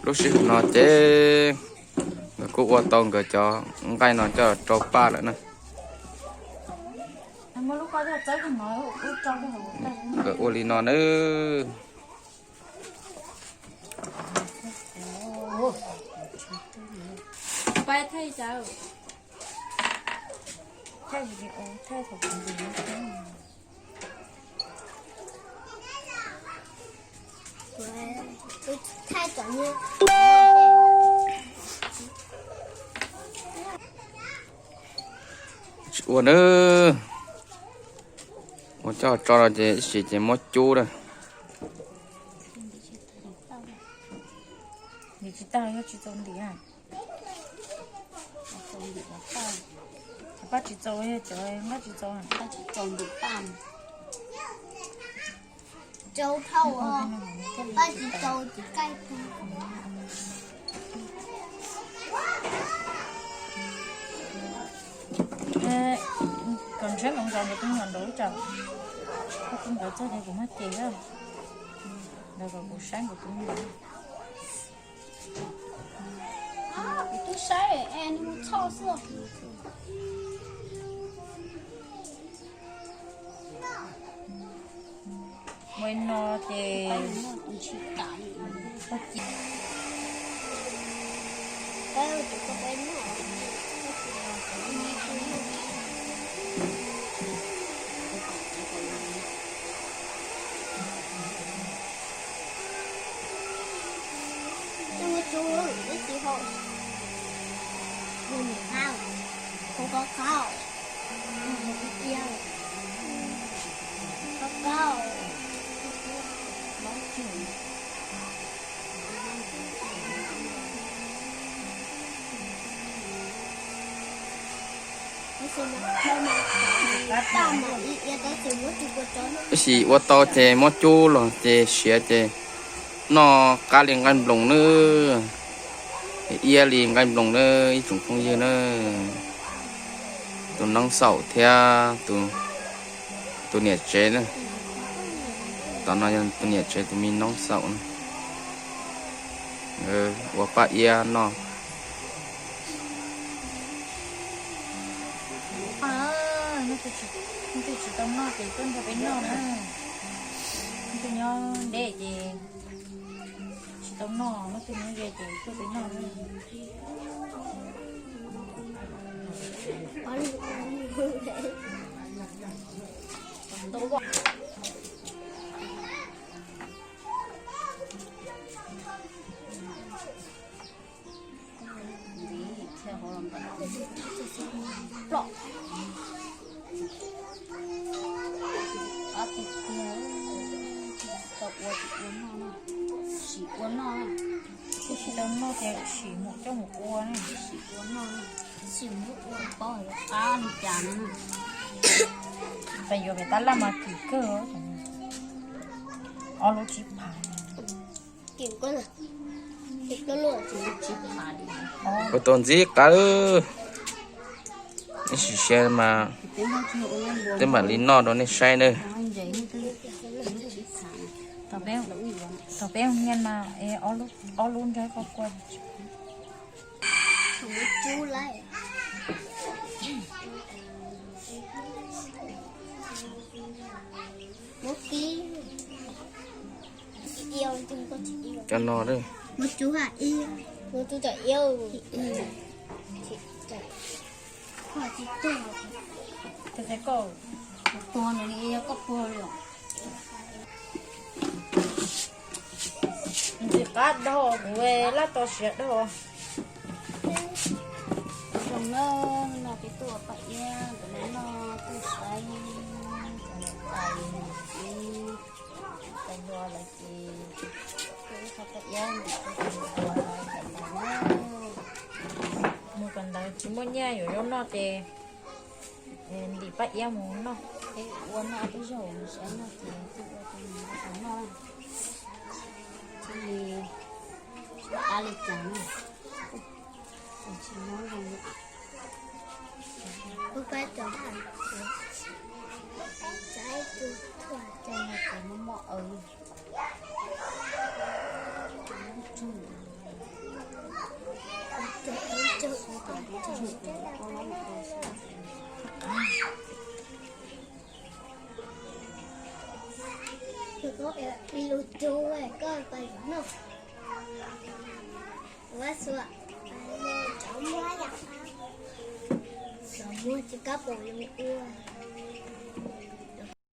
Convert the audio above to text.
Lub sij hawm no ces nkawd kuj ua tau nkawd cov nqaij no coj rau paj lawm na. Nkawd ua li no nawb. Tsis ua nawb. Ua coj tso no ces ib sim ces muab cub na. Ntim tsis tau, yog tsis txaus ntim. Paj tsis txaus, yog cov nqaij tsis txaus, paj tsis txaus ntim paj. Rau phauj os, paj tsis txaus ces kaij paj. Kom ntshiab nkaus nkaus ntawd tus me nyuam nraud ib tsam, kuv nkawd txog ces kuv muab ces lawm, ntawd kom kuv saib nkawd tus me nyuam. Kuv twb saib es nws mus txhoj xwb. Ua no ces Ib sim ua tau ces muab cub los ces siav ces noj qab li nqaij nploos nawb, iab li nqaij nploos nawb ib tsoom phooj ywg nawb. Tus noob xaum thiab tus niam tsev na. Tom no yog tus niam tsev tus me noob xaum na. Ua paj iab noj. Leej twg tsis tau noj ces tuaj nrog peb noj na. Leej twg nyob deb ces tsis tau noj, leej twg nyob ze ces tuaj peb noj na. Ploj. Qab tiag tiag, tsis tau ua ces ua noj na, sim ua noj na. Twb tsis tau noj ces sim mus coj mus ua na, sim ua noj na, sim mus ua paub qab li cas no na. Pes yuav pem tab laj mas kim kawg, ob lub tsib phav. Ua tau ntxim qab, nej sim saib mas twb mam li noj rau nej saib nawb. Thaum peb ua nyiaj mas ob lub ntsab koj kua. Cov no, tus koj tuag nws yog koj tuag li os. Ntxim qab dog kuv laj tau siav dog. Zoo na, no peb tuaj ua paj iab ntawm no noj tuaj saib cov niam tais ib, tais hluas lawv ces tuaj ua paj iab ntawm tus ua lawv cov tais na. Mus kom ntawd tsis muaj nyiaj yuav zaub noj ces ntim paj iab mus noj. Peb ua noj ob peb zaug sab noj ces tuaj ua rau nws noj, thiaj li qab li cas na. Tsis muaj zoo li. Kuv pab cov, cov no ces muaj mob aws. Lus cug koj pais noj. Ua xua. Cov muab ces kab paus yuav mus ua.